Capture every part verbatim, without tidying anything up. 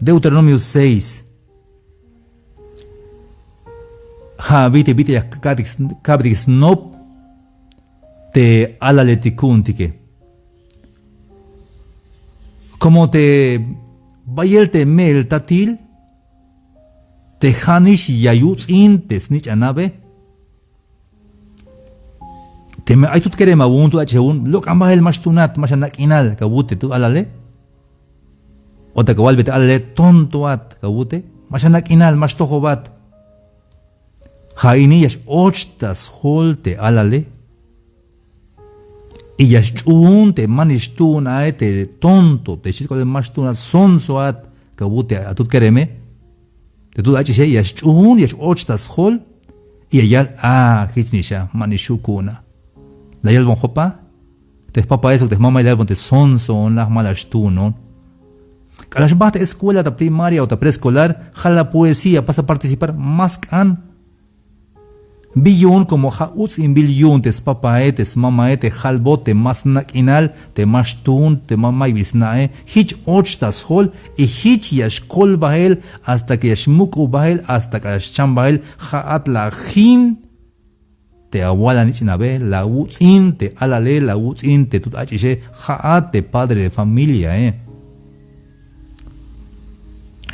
Deuteronomio seis. Ja' bit'il bit'il ya kabtik snop te alaletik ku'untike. Komo te bayel te me'el tatil te ja'nix ya yuts'in te snich'anabe. Teme ay tut kerem awu'un, tut ach'ix awu'un, lok'an bael, ma xtuunat, ma xanak'inal, ka wute tut alale. O ta kawalbe te alale, tontoat, ka wute, ma xanak'inal, ma xtojobat. Ja' ini ya x-och ta sjol te alale. Y ya xch'uun te manix tuun ae, te tonto, te xchi k'oel ma xtuunat, sonsoat, ka wute a tut kereme. Te tut ach'ixe ya xch'uun, ya x-och ta sjol. Y ya yal a, jichnix a, manix xju' ku'un a. La yalbon jpapa, te jpapae sok te jmamae la yalbon te sonsoon, la jmala xtuunon. K'alal xbajt escuela ta primaria o ta preescolar, ja' la poesía, pasa participar, ma sk'an. Bi yu'un, komo ja' uts'inbil yu'un te spapae, te smamae, te jalbot te ma snak'inal, te ma xtuun, te ma, ma'yuk bi sna'e, jich och ta sjol, y jich ya xkol bael, hasta que ya xmuk'ub bael, hasta k'alal xcham bael, ja'at la jin te awal anich'nabe, la awuts'in te alale, la awuts'in te tut ach'ixe, ja'at te padre de familiae.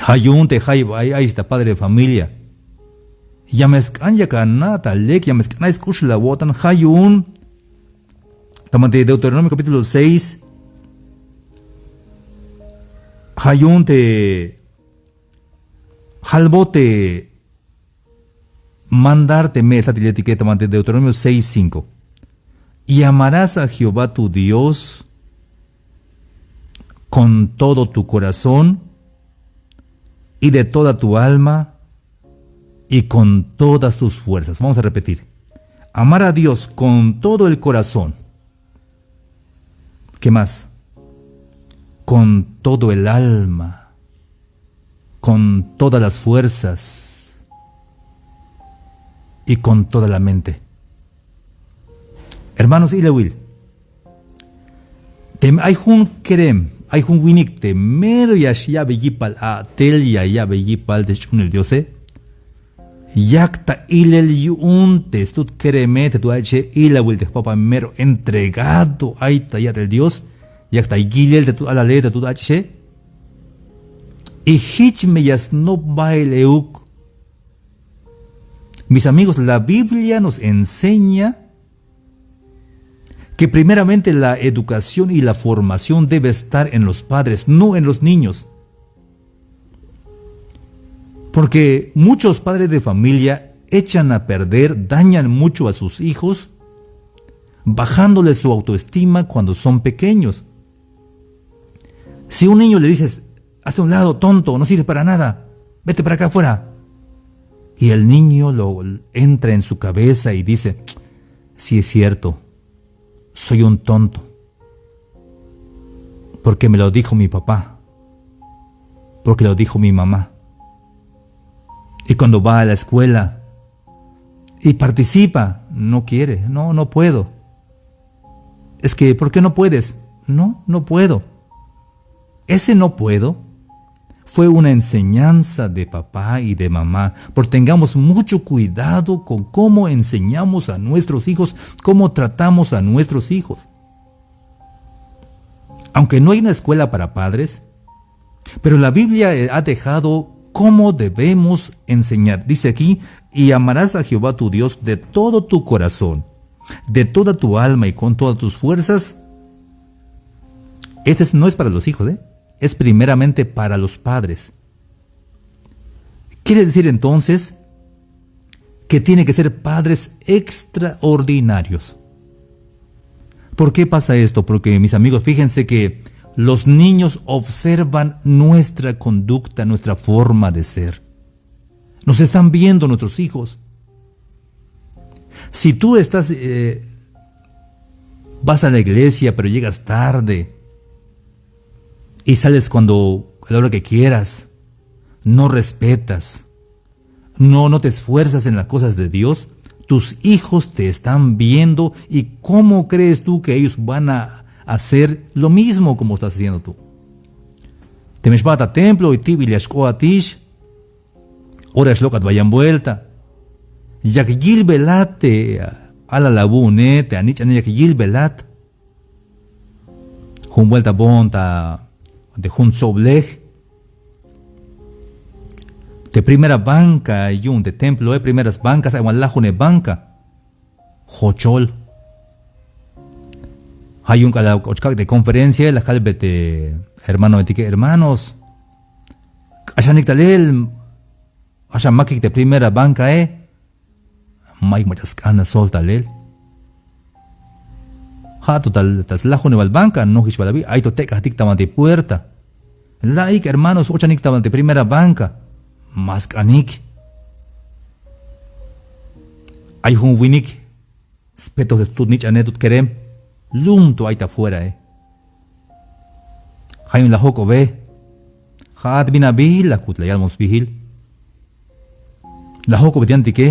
Ja' yu'un te jayeb ay, ay ta padre de familia. Ya me sk'an yak ana' ta lek, ya me sk'an ay sk'uxul awo'tan, ja' yu'un. Ta banti Deuteronomio capítulo seis. Ja' yu'un te jalbot te mandar te me'el tatiletike, ta banti Deuteronomio seis cinco. Y amarás a Jehová tu Dios con todo tu corazón y de toda tu alma y con todas tus fuerzas. Vamos a repetir. Amar a Dios con todo el corazón. ¿Qué más? Con todo el alma, con todas las fuerzas y con toda la mente. Hermanos, ilawil. Teme ay jun kerem, ay jun winik te mero ya xya'be yipal a'tel, ya ya'be yipal te sch'uunel Diose. Yak ta ilel yu'un te stut kereme, te tut ach'ixe, ilawil te jpapa mero entregado ay ta ya'tel Dios. Yak ta yilel te tut alale, te tut ach'ixe. Y jich me ya snop bael euk. Mis amigos, la Biblia nos enseña que primeramente la educación y la formación debe estar en los padres, no en los niños. Porque muchos padres de familia echan a perder, dañan mucho a sus hijos, bajándoles su autoestima cuando son pequeños. Si un niño le dices: "Hazte a un lado, tonto, no sirves para nada, vete para acá afuera", y el niño lo entra en su cabeza y dice: "Sí, es cierto, soy un tonto, porque me lo dijo mi papá, porque lo dijo mi mamá". Y cuando va a la escuela y participa, no quiere, "No, no puedo". Es que, "¿Por qué no puedes?". "No, no puedo". Ese "no puedo" fue una enseñanza de papá y de mamá. Por tengamos mucho cuidado con cómo enseñamos a nuestros hijos, cómo tratamos a nuestros hijos. Aunque no hay una escuela para padres, pero la Biblia, eh, ha dejado cómo debemos enseñar. Dice aquí: "Y amarás a Jehová tu Dios de todo tu corazón, de toda tu alma y con todas tus fuerzas". Este es, no es para los hijos, ¿eh? Es primeramente para los padres. Quiere decir entonces que tiene que ser padres extraordinarios. ¿Por qué pasa esto? Porque, mis amigos, fíjense que los niños observan nuestra conducta, nuestra forma de ser. Nos están viendo nuestros hijos. Si tú estás, eh, vas a la iglesia, pero llegas tarde y sales cuando, a la hora que quieras, no respetas, no, no te esfuerzas en las cosas de Dios, tus hijos te están viendo y ¿cómo crees tú que ellos van a hacer lo mismo como estás haciendo tú? Teme xbaat ta templo y ti'bil ya xk'oatix, ora ya xlok'at bal yan vuelta. Yak yilbelat te alal awu'une, te anich'ane, yak yilbelat. Jun vuelta boon ta te jun tsoblej. Te primera banca yu'un te temploe, primeras bancas, ay wan lajune banca. Jochol. Ja' yu'un k'alal och kak' te conferenciae, la kalbe te hermanoetike: Hermanos, k'axanik talel, axa makik te primera bancae. Mayuk mach'a sk'an ta sol talel. Ja' to tal ta slajunebal banca, nojix bal abi, ay to tek'ajtik ta banti puerta. La'ik hermanos, ochanik ta banti primera banca. Ma sk'anik. Ay jun winik spetoj te tut nich'ane, tut kerem, lum to ay ta fuerae. Ja' yu'un la jojk'obe. Ja'at bin abi, la kut la yalbon sbiil. La jojk'obe te yantike: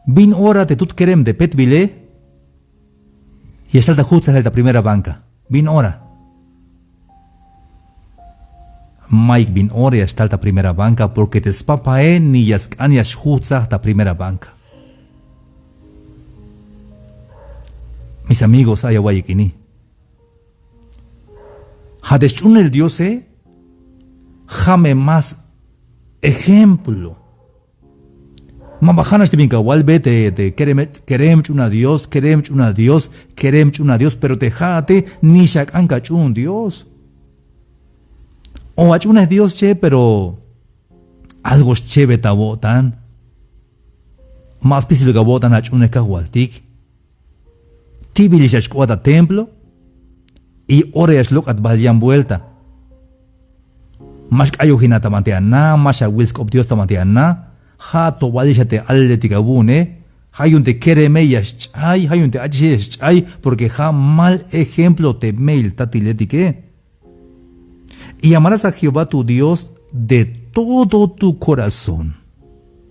¿Bin ora te tut kerem te petbile ya xtal ta jujtsajel ta primera banca? ¿Bin ora? Mayuk bin ora ya xtal ta primera banca, porque te spapae ni ya sk'an ya xjujtsaj ta primera banca. Mis amigos, ay awa'iyik ini. Ja' te sch'uunel Diose, ja' me más ejemplo. Ma ba ja'nax te bin kawalbe te, te kerem, kerem ch'uunal Dios, kerem ch'uunal Dios, kerem ch'uunal Dios, pero te ja'ate nix ak'an kach'uun Dios. O ach'uunej Dios che, pero algo xchebet awo'tan. Ma spisil awo'tan ach'uunej Kajwaltik. Ti'bilix ya xk'oat ta templo y ora ya xlok'at bal yan vuelta. Ma xk'ayojinat ta banti ana, ma xawil sk'op Dios ta banti ana. Ja' to balix a te alaletik awu'une. Ja' yu'un te kereme ya xch'ay, ja' yu'un te ach'ixe ya xch'ay, porque ja' mal ejemplo te me'il tatiletike. Y amarás a Jehová tu Dios de todo tu corazón.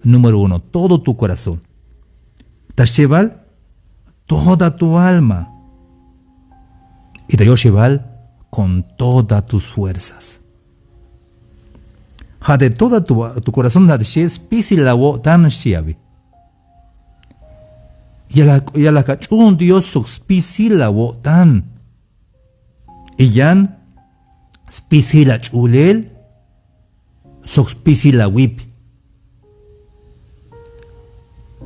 Número uno, todo tu corazón. Ta schebal, toda tu alma. Y ta yoxebal, con todas tus fuerzas. Ja' te toda tu, tu corazón, ja' te xchi spisil awo'tan, xchi abi. Ya la, ya la kach'uun Dios sok spisil awo'tan. Y yan spisil ach'ulel sok spisil awip.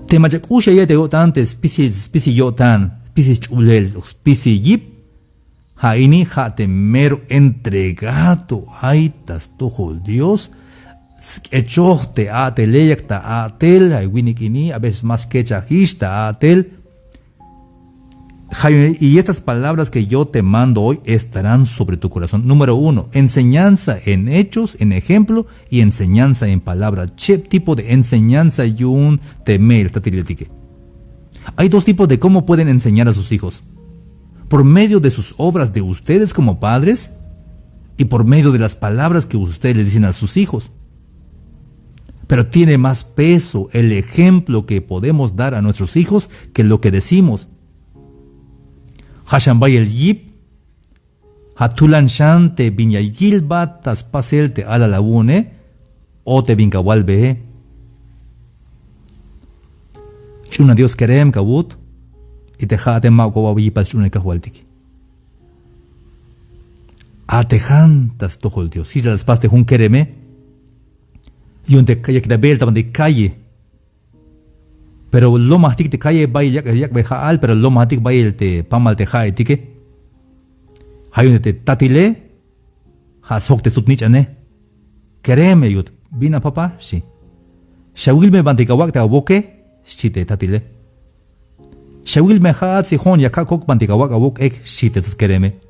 Te mach'a k'ux ya ya'iy ta yo'tan te spisil, spisil yo'tan, spisil ch'ulel sok spisil yip, ja' ini ja' te mero entregado ay ta stojol Dios. Sk'echoj te a'tele, yak ta a'tel, ay winik ini a veces ma skechajix ta a'tel. Ja' yu'un, y estas palabras que yo te mando hoy estarán sobre tu corazón. Número uno, enseñanza en hechos, en ejemplo, y enseñanza en palabra. Cheb tipo de enseñanza yu'un te me'il tatiletike. Hay dos tipos de cómo pueden enseñar a sus hijos. Por medio de sus obras de ustedes como padres y por medio de las palabras que ustedes le dicen a sus hijos. Pero tiene más peso el ejemplo que podemos dar a nuestros hijos que lo que decimos. Ja' xan bayel yip, ja' tulan xan te bin ya yilbat ta spasel te alal awu'une o te bin kawalbeje. Ch'uunal Dios kerem kawut, y te ja'ate ma'uk awo'tan yipal sch'uunel Kajwaltik. A'tejan ta stojol Dios. Jich la spas te jun kereme. Yu'un te yak ta beel ta banti calle. Pero lomajtik te calle, bayel yak', yak'bey ja'al, pero lomajtik bayel te pamal te ja'etike. Ja' yu'un te tatile, ja' sjok te sut nich'ane. Kereme yut, bin a papá, xchi. Xawil me banti kawak' te awoke, xchi te tatile. Xawil me ja'at si jo'on ya kak'ok banti kawak' awok ek, xchi te sut kereme.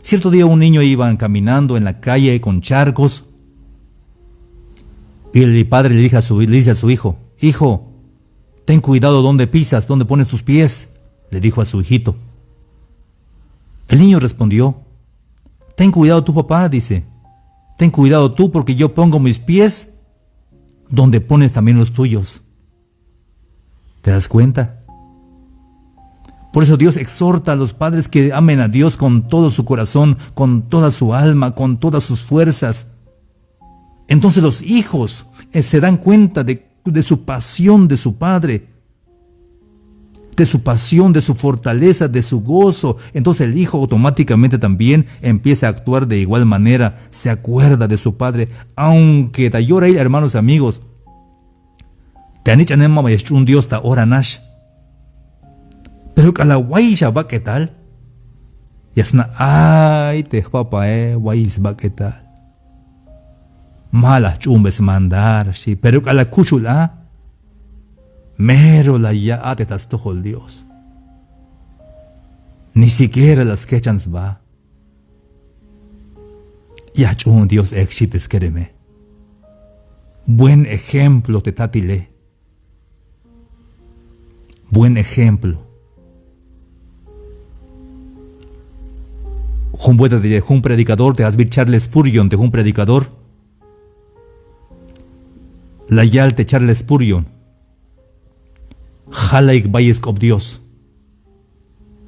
Cierto día un niño iban caminando en la calle con charcos y el padre le dijo a su, le dice a su hijo: "Hijo, ten cuidado donde pisas, donde pones tus pies", le dijo a su hijito. El niño respondió: "Ten cuidado tú, papá", dice. "Ten cuidado tú, porque yo pongo mis pies donde pones también los tuyos". ¿Te das cuenta? Por eso Dios exhorta a los padres que amen a Dios con todo su corazón, con toda su alma, con todas sus fuerzas. Entonces los hijos, eh, se dan cuenta de, de su pasión de su padre, de su pasión, de su fortaleza, de su gozo. Entonces el hijo automáticamente también empieza a actuar de igual manera, se acuerda de su padre. Aunque ta yorail, hermanos, amigos, te anich'anem ma ba ya sch'uhun Dios ta ora nax. Pero k'alal wayix abak'etal, ya sna', ay, te jpapae, wayix sbak'etal. Ma la jch'uhunbe smandar, xchi, pero k'alal kuxul a, mero la ya a'tej ta stojol Dios. Ni siquiera la skejchan sba. Ya jch'uhun Dios ek, xchi te skereme. Buen ejemplo te tatile. Buen ejemplo. Jun buelta te jun predicador, te ja' sbiil Charles Spurgeon, te jun predicador, la yal te Charles Spurgeon: jalaik bayel sk'op Dios.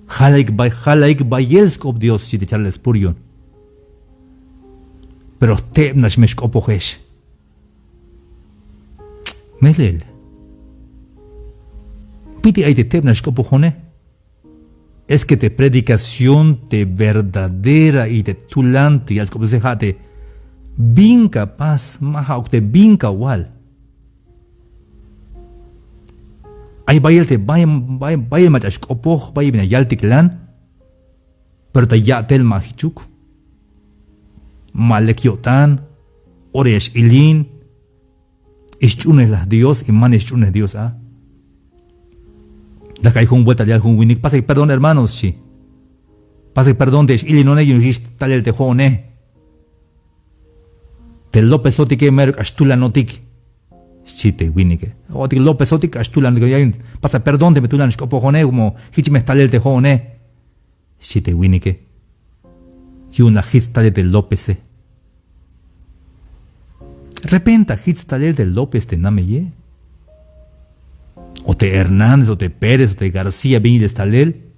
Jalaik bay, jalaik bayel sk'op Dios, xchi te Charles Spurgeon. Pero jtebnax me xk'opojex. Melel. Bit'il ay te jtebnax xk'opojone. Es que te predicación te verdadera y te tulan te yal sk'op Diose ja' te bin ka pas, ma ja'uk te bin ka wal. Ay bayel te bay, bay, bayel mach'a xk'opoj, bayel bin ya yaltiklan. Pero ta ya'tel ma jichuk. Ma lek yo'tan, ora ya x-ilin, ix ch'uunejlaj Dios y manix ch'uunej Dios a. Laj k'ay jun buelta la yal jun winik: pasek perdón, hermanos, xchi. Pasek perdón te x-ilinone yu'un yich' talel te jo'one. Te Lópezotike mero k'ax tulanotik, xchi te winike. O'tik Lópezotik k'ax tulanotik, ya yu'un pasa perdón teme tulan xk'opojone, como jich me jtalel te jo'one, xchi te winike. Yu'un la jich talel te Lópeze. Repenta jich talel te López te nameye. O te Hernández, o te Pérez, o te García, bin yilel stalel.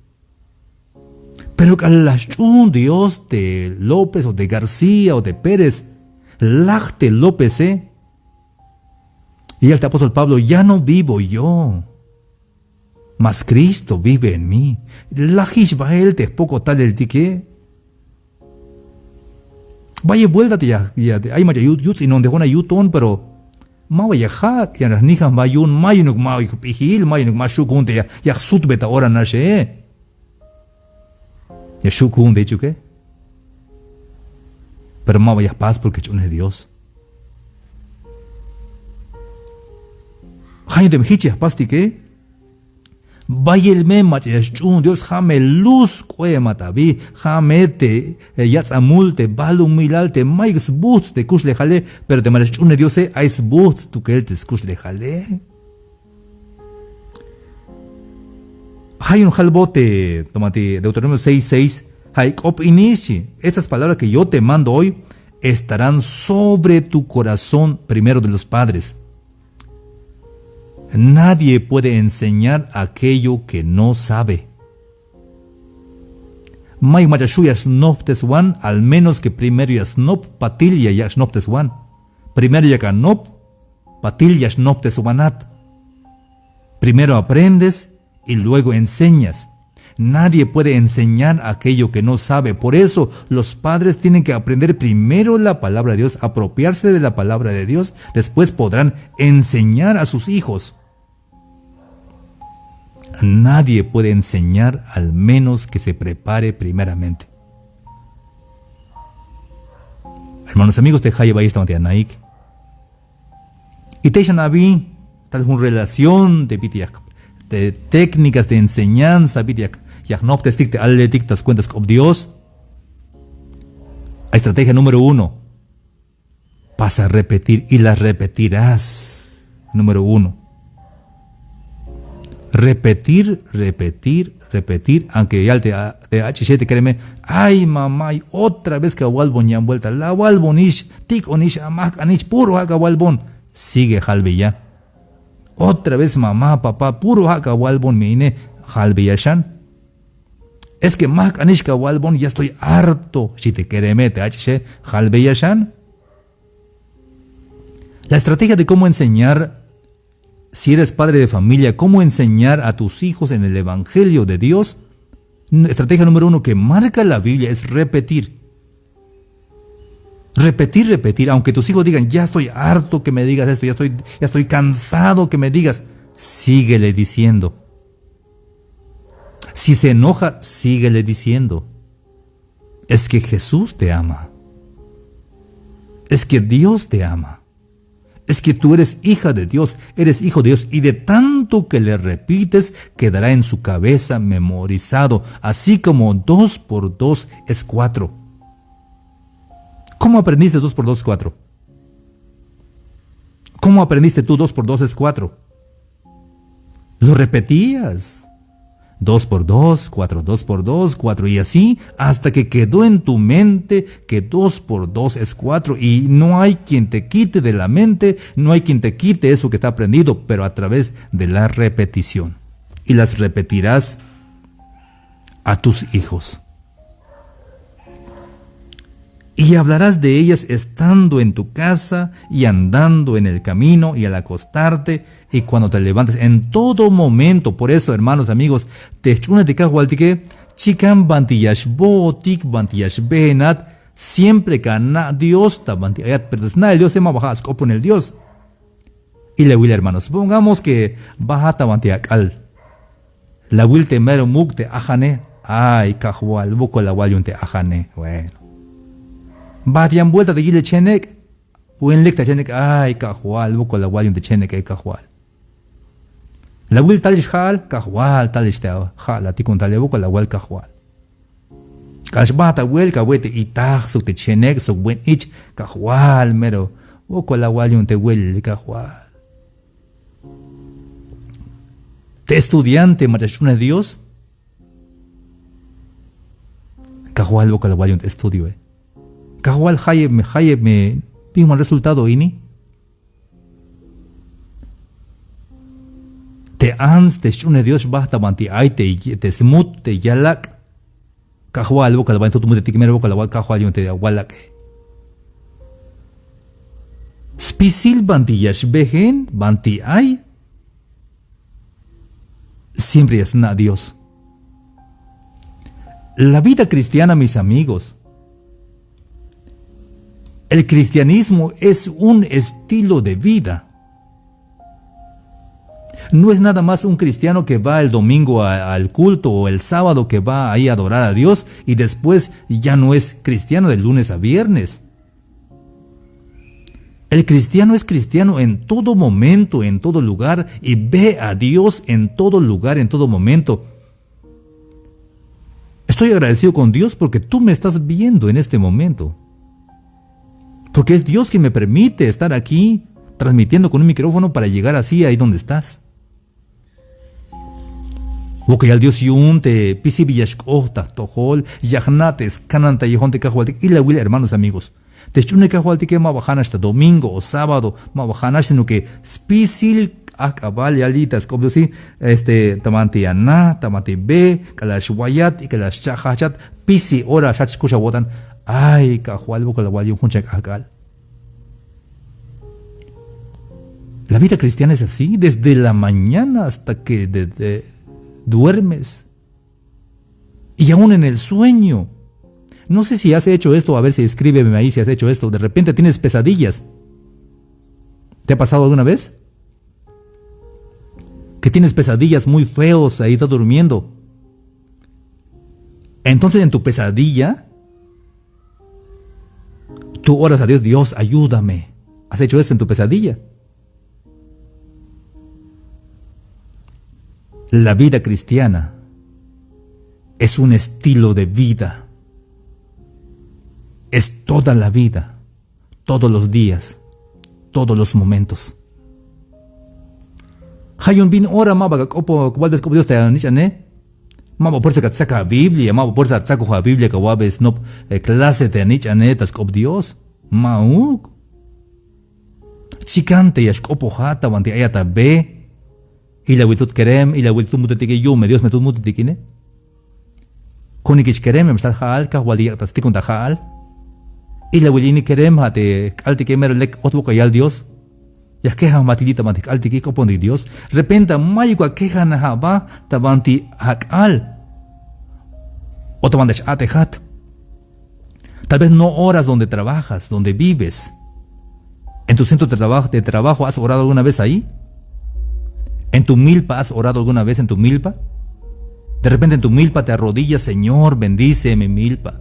Pero k'alal la sch'uhun Dios te López, o te García, o te Pérez, laj te Lópeze. Y yal te apóstol Pablo: ya no vivo yo, mas Cristo vive en mí. Lajix bael te jpoko taleltike. Bayel buelta te ya, ya, ay mach'a yu-, yuts'inon te jo'one, yuton, pero ma ba ya jak', ya jnijan jba yu'un, ma yu'unuk ma jp'ijil, ma yu'unuk ma xju' ku'un te ya, ya jsutbe ta ora naxe. Ya xju' ku'un te jichuke. Pero ma ba ya jpas porque jch'uunej Dios. Ja' yu'un teme jich ya jpastike, bayel me mach'a ya sch'uhun Dios, ja' me luz k'oemat abi, ja' me te, eh, yats'amul te balumilal te mayuk sbujts' te kuxlejale, pero te mach'a sch'uunej Diose ay sbujts' stukel te skuxlejale. Ja' yu'un jalbot te, toma te Deuteronomio seis seis, ja' ik'op ini, xchi: estas palabras que yo te mando hoy estarán sobre tu corazón primero de los padres. Nadie puede enseñar aquello que no sabe. Mayuk mach'a xju' ya snopteswan, al menos que primero ya snop patil ya yak' snopteswan. Primero yak anop patil ya xnopteswanat. Primero aprendes y luego enseñas. Nadie puede enseñar aquello que no sabe. Por eso los padres tienen que aprender primero la palabra de Dios, apropiarse de la palabra de Dios. Después podrán enseñar a sus hijos. Nadie puede enseñar al menos que se prepare primeramente. Hermanos, amigos, te jayeb ayex ta banti anaik. Y te xan abi tal jun relación te bit'il yak, te técnicas de enseñanza bit'il yak, ya jnoptestik te alaletik ta skuenta sk'op Dios. Estrategia número uno. Pasa a repetir y la repetirás. Número uno. Repetir, repetir, repetir. Aunque yal te a-, te ach'ixe te kereme: ay, mamá, y otra vez ka walbon yan buelta. La walbonix, tik'onix, amajk'anix, puro ja' ka walbon. Sigue jalbeya. Otra vez, mamá, papá, puro ja' ka walbon me ine, jalbeya xan. Es que ma jk'anix kawalbon, ya estoy harto, xchi te kereme, te ach'ixe, jalbeya xan. La estrategia de cómo enseñar, si eres padre de familia, cómo enseñar a tus hijos en el evangelio de Dios. Estrategia número uno que marca la Biblia es repetir. Repetir, repetir, aunque tus hijos digan: "Ya estoy harto que me digas esto, ya estoy, ya estoy cansado que me digas", síguele diciendo. Si se enoja, síguele diciendo: "Es que Jesús te ama. Es que Dios te ama. Es que tú eres hija de Dios, eres hijo de Dios", y de tanto que le repites, quedará en su cabeza memorizado, así como dos por dos es cuatro. ¿Cómo aprendiste dos por dos es cuatro? ¿Cómo aprendiste tú dos por dos es cuatro? Lo repetías. Dos por dos, cuatro, dos por dos, cuatro, y así hasta que quedó en tu mente que dos por dos es cuatro, y no hay quien te quite de la mente, no hay quien te quite eso que está aprendido, pero a través de la repetición. Y las repetirás a tus hijos. Y hablarás de ellas estando en tu casa y andando en el camino y al acostarte y cuando te levantes, en todo momento. Por eso, hermanos, amigos, te sch'uhunejtik kajwaltike, chikan banti ya xbootik, banti ya xbeenat, siempre ka na' Dios ta banti ayat, pero ta sna'el Diose ma ba ja' sk'oponel Dios. Ilawil, hermanos, supongamos que bajat ta banti ak'al. La awil te mero muk' te ajane. Ay, Kajwal, wokol awal yu'un te ajane. Bueno. Bajat yan vuelta te yilel chenek'. Wen lek ta chenek'. Ay, Kajwal, wokol awal yu'un te chenek', ay, Kajwal. La awil talix ja'al. Kajwal, talix te ja' la atikon tale, wokol awal, Kajwal. K'alal xbajat awel, kawe' te itaj sok te chenek' sok buen ich, Kajwal, mero wokol awal yu'un te welel, Kajwal. Te estudiante mach'a sch'uhunej Dios. Kajwal, wokol awal yu'un te estudioe. Kajwal, jayeb me, jayeb me, bin wan resultado ini. Te ants te sch'uhunej Dios xbajt ta banti ay te, te smut, te yalak'. Kajwal, wokol awal yu'un te tut mutetik, mero wokol awal, Kajwal, yu'un te awalak'e. Spisil banti ya xbeen, banti ay. Siempre ya sna' Dios. La vida cristiana, mis amigos, el cristianismo es un estilo de vida. No es nada más un cristiano que va el domingo a, al culto o el sábado que va ahí a adorar a Dios y después ya no es cristiano de lunes a viernes. El cristiano es cristiano en todo momento, en todo lugar, y ve a Dios en todo lugar, en todo momento. Estoy agradecido con Dios porque tú me estás viendo en este momento. Porque es Dios quien me permite estar aquí transmitiendo con un micrófono para llegar así ahí donde estás. Wokol yal Dios yu'un te pisibel ya xk'ot ta jtojol, ya jna' te skanantayejon te Kajwaltik. Ilawil, hermanos, amigos. Te sch'uhunej Kajwaltike ma ba ja'nax ta domingo o sábado, ma ba ja'nax, sino que spisil ajk'abal yal yi' ta sk'op Dios, este, ta banti ana, ta banti be, k'alal xwayat y k'alal xcha' jajchat, spisil ora xjajch xkux awo'tan. Ay, Kajwal, wokol awal yu'un jun cha'ik ajk'al. La vida cristiana es así, desde la mañana hasta que de- de- duermes. Y aún en el sueño. No sé si has hecho esto, a ver si escríbeme ahí si has hecho esto. De repente tienes pesadillas. ¿Te ha pasado alguna vez? Que tienes pesadillas muy feos, ahí estás durmiendo. Entonces en tu pesadilla, tú oras a Dios: "Dios, ayúdame". ¿Has hecho eso en tu pesadilla? La vida cristiana es un estilo de vida. Es toda la vida, todos los días, todos los momentos. Ja' yu'un bin ora ma ba ka k'opoj kawalbe sk'op Dios te anich'ane. Ma ba fuerza ka tsak a Biblia, ma ba fuerza atsakoj a Biblia, ka wa'be snop, eh, clase te anich'ane ta sk'op Dios. Ma'uk. Chikan te ya xk'opojat ta banti ayat a be. Ilawil tut kerem, ilawil tut mutetike, yu'un me Dios me tut mutetik ine. Ku'unikix kerem, me xtal ja'al, Kajwaltik yak' ta stikun ta ja'al. Ilawil ini kerem, ja' te jk'altike mero lek k'otbok ya yal Dios. Ya jkejan jbatik li' ta banti jk'altike, jk'opontik Dios. Repente mayuk akejanej aba ta banti ak'al o ta banti x-a'tejat. Tal vez no oras donde trabajas, donde vives. En tu centro de trabajo, de trabajo, ¿has orado alguna vez ahí? ¿En tu milpa has orado alguna vez en tu milpa? De repente en tu milpa te arrodillas: "Señor, bendice mi milpa".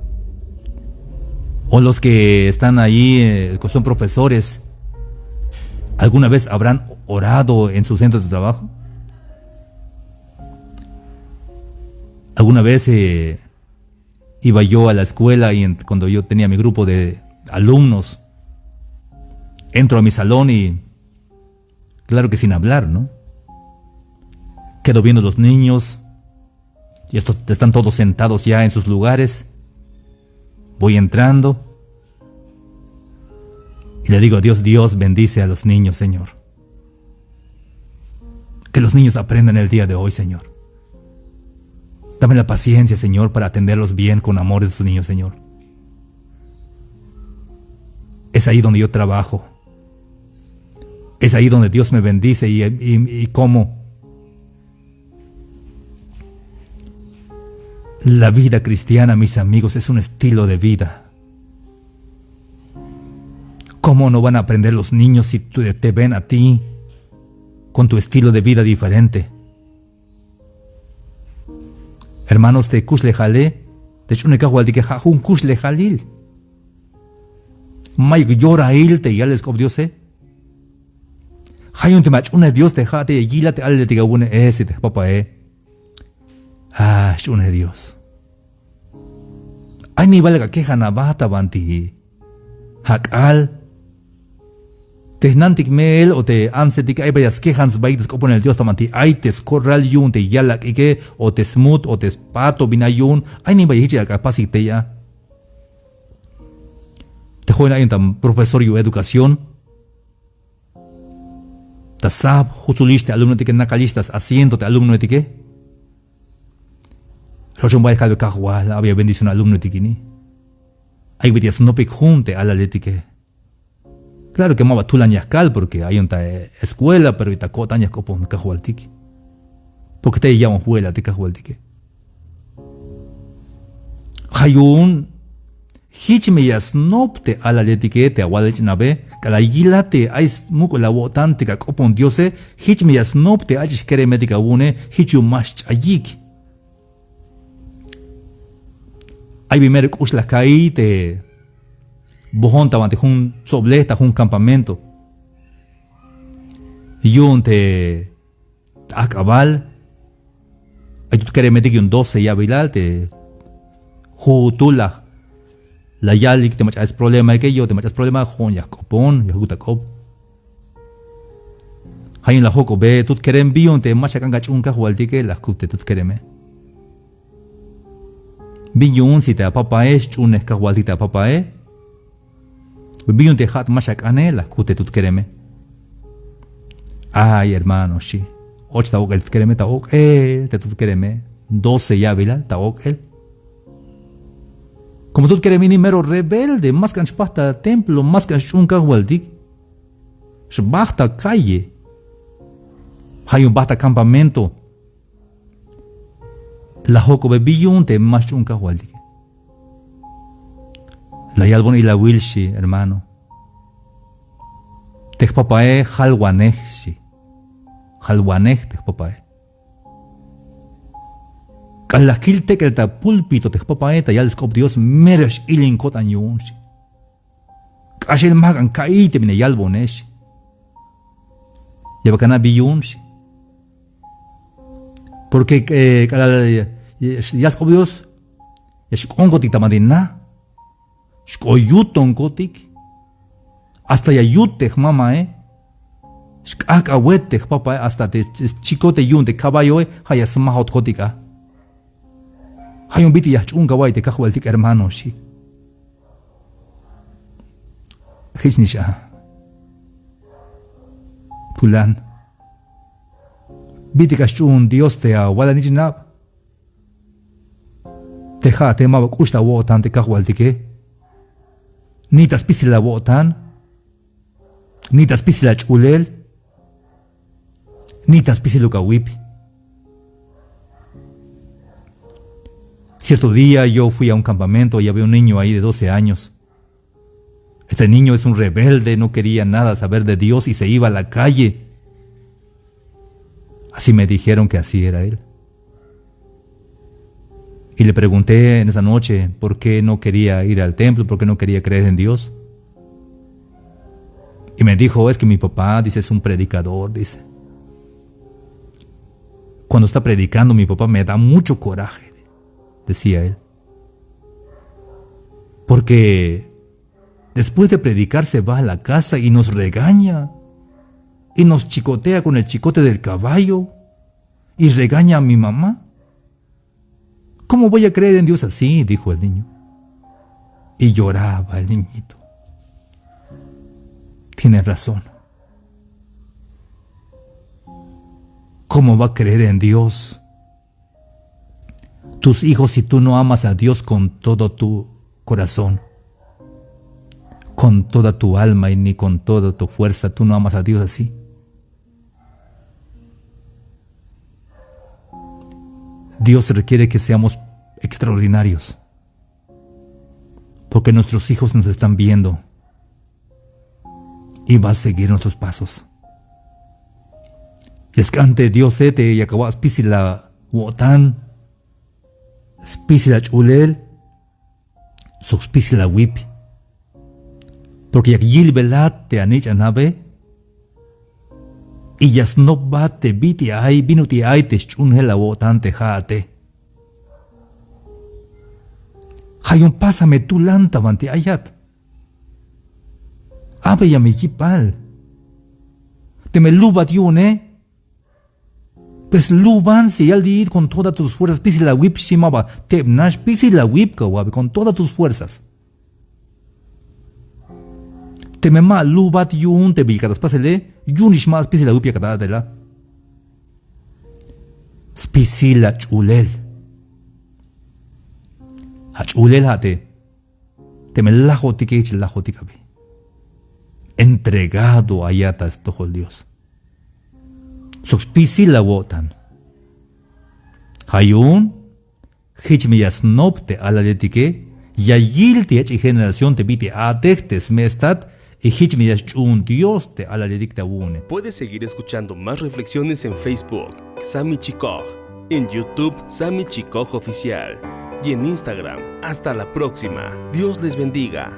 O los que están ahí, eh, que son profesores, ¿alguna vez habrán orado en su centro de trabajo? ¿Alguna vez, eh, iba yo a la escuela y en- cuando yo tenía mi grupo de alumnos, entro a mi salón y, claro que sin hablar, ¿no? Quedo viendo a los niños y estos están todos sentados ya en sus lugares. Voy entrando y le digo a Dios: "Dios, bendice a los niños, Señor. Que los niños aprendan el día de hoy, Señor. Dame la paciencia, Señor, para atenderlos bien, con amor, esos niños, Señor". Es ahí donde yo trabajo. Es ahí donde Dios me bendice y, y, y cómo. La vida cristiana, mis amigos, es un estilo de vida. ¿Cómo no van a aprender los niños si tú- te ven a ti con tu estilo de vida diferente? Hermanos, te kuxlejale, te xch'unej Kajwaltike, ja' jun kuxlejalil. Mayuk yorail te yalel sk'op Diose. Ja' yu'un teme ach'unej Dios te ja' te ya yilat te alaletik awu'une, eh, si te jpapae. Ah, xch'unej Dios. Ay, mi bal ka kejan aba ta banti ak'al. Te jnantik me'el o te antsetike ay bay ya skejan sbaik te sk'oponel Dios ta banti ay te skorral yu'un te yalak'ike o te smut o te spato bin ay yu'un. Ay, mi bay jich ya apasik tey a. Te jo'on ayon ta profesor yu'un educación. Ta sab, jutsulix te alumnoetike, nakalix ta asiento te alumnoetike. Xochon bay kalbe: Kajwal, a'beya bendición alumnoetik ini. Ay bit'il ya snopik jun te alaletike. Claro que maba tulan ya kal porque ayon ta, eh, escuela, pero ta ko'tan ya jk'opon Kajwaltik. Porque tey ya ya'bon jwe'elal te Kajwaltike. Ja' yu'un jich me ya snop te alaletike, te awalal ich'nabe, k'alal yilat te ay smuk'ul awo'tan te ka k'opon Diose, jich me ya snop te ach'ix keremetik awu'une, jich yu'un ma xch'ayik. Ay bin mero k'ux la ka'iy te bojon ta banti jun tsoblej ta jun campamento. Yu'un te ta ajk'abal. Ay tut keremetik yu'un doce ya'bilal te jujutul la, la yalik te mach'a ay sproblematike, yu'un te mach'a ay sproblemat, jo'on ya jk'opon, ya jkut ta k'op. Ja' yu'un la jojk'obe tut kerem: ¿Bin yu'un te ma xak'an kach'uun Kajwaltike? La jkut te tut kereme. ¿Bin yu'un si te apapae xch'unej Kajwaltik te apapae? ¿Bin yu'un te ja' ma xak'ane? La jkut te tut kereme. Ay, hermano, xchi. Och ta ok'el tut kereme, ta ok'el te tut kereme. Doce ya'bilal ta ok'el. Como tut kerem ini mero rebelde, ma sk'an xpaj ta templo, ma sk'an xch'uun Kajwaltik. Xbaj ta calle. Ja' yu'un baj ta campamento. La jojk'obe: ¿Bin yu'un te ma xch'uun Kajwaltike? La yalbon ilawil, xchi, hermano. Te jpapae jalwanej, xchi. Jalwanej te jpapae. K'alal la jkil tek'el ta púlpito te jpapae ta yal sk'op Dios, mero x-ilin ko'tan yu'un, xchi. K'axel ma jk'an ka'iy te bin ya yalbone, xchi. Ya bal ana' bin yu'un, xchi. Porque, eh, k'alal, eh, ya sk'op Dios, ya xk'oonkotik ta banti na. Xk'o yutonkotik. Hasta ya yut te jmamae. Xk'ajk'awet te jpapae, hasta te chicote yu'un te caballoe, ja' ya smajotkotik a. Ja' yu'un bit'il ya jch'uunkawaiy te Kajwaltik, hermano, xchi. Jichnix a. Pulan. Bit'il ka xch'uun Dios te awalal ich'nab. Te ja'ate ma ba k'ux ta awo'tan te kajwaltike. Ni ta spisil awo'tan, ni ta spisil ach'ulel, ni ta spisiluk awip. Cierto día yo fui a un campamento y había un niño ahí de doce años. Este niño es un rebelde, no quería nada saber de Dios y se iba a la calle. Así me dijeron que así era él. Y le pregunté en esa noche por qué no quería ir al templo, por qué no quería creer en Dios. Y me dijo, es que mi papá, dice, es un predicador, dice. Cuando está predicando mi papá me da mucho coraje, decía él. Porque después de predicar se va a la casa y nos regaña. Y nos chicotea con el chicote del caballo. Y regaña a mi mamá. ¿Cómo voy a creer en Dios así? Dijo el niño. Y lloraba el niñito. Tiene razón. ¿Cómo va a creer en Dios tus hijos si tú no amas a Dios con todo tu corazón, con toda tu alma y ni con toda tu fuerza? Tú no amas a Dios así. Dios requiere que seamos extraordinarios, porque nuestros hijos nos están viendo y va a seguir nuestros pasos. Ya sk'an te Diose te yak awak' spisil awo'tan, spisil ach'ulel, sok spisil awip. Porque yak yilbelat te anich'anabe. Y ya snopbat te bit'il ay, bin ut'il ay te sch'uunjel awo'tan te ja'ate. Ja' yu'un pasa me tulan ta banti ayat. Abeya me yipal. Teme lubat yu'une, pues luban si yal di con todas tus fuerzas, spisil awip xchi, ma ba tebnax, spisil awip kawa'be con todas tus fuerzas. Teme ma lubat yu'un te bi yakat ta spasele, yu'unix ma spisil awip yakat ta a'tela. Spisil ach'ulel. Ach'ulel ja' te teme lajotike jich lajotik abi. Entregado ayat ta stojol Dios. Sok spisil awo'tan. Ja' yu'un jich me ya snop te alaletike, ya yil te yach'il generación te bit'il a'tej te sme' stat, y jich me ya sch'uun Dios te alaletik ta awu'une. Puedes seguir escuchando más reflexiones en Facebook, Sami Chikoj, en YouTube, Sami Chikoj Oficial, y en Instagram. Hasta la próxima. Dios les bendiga.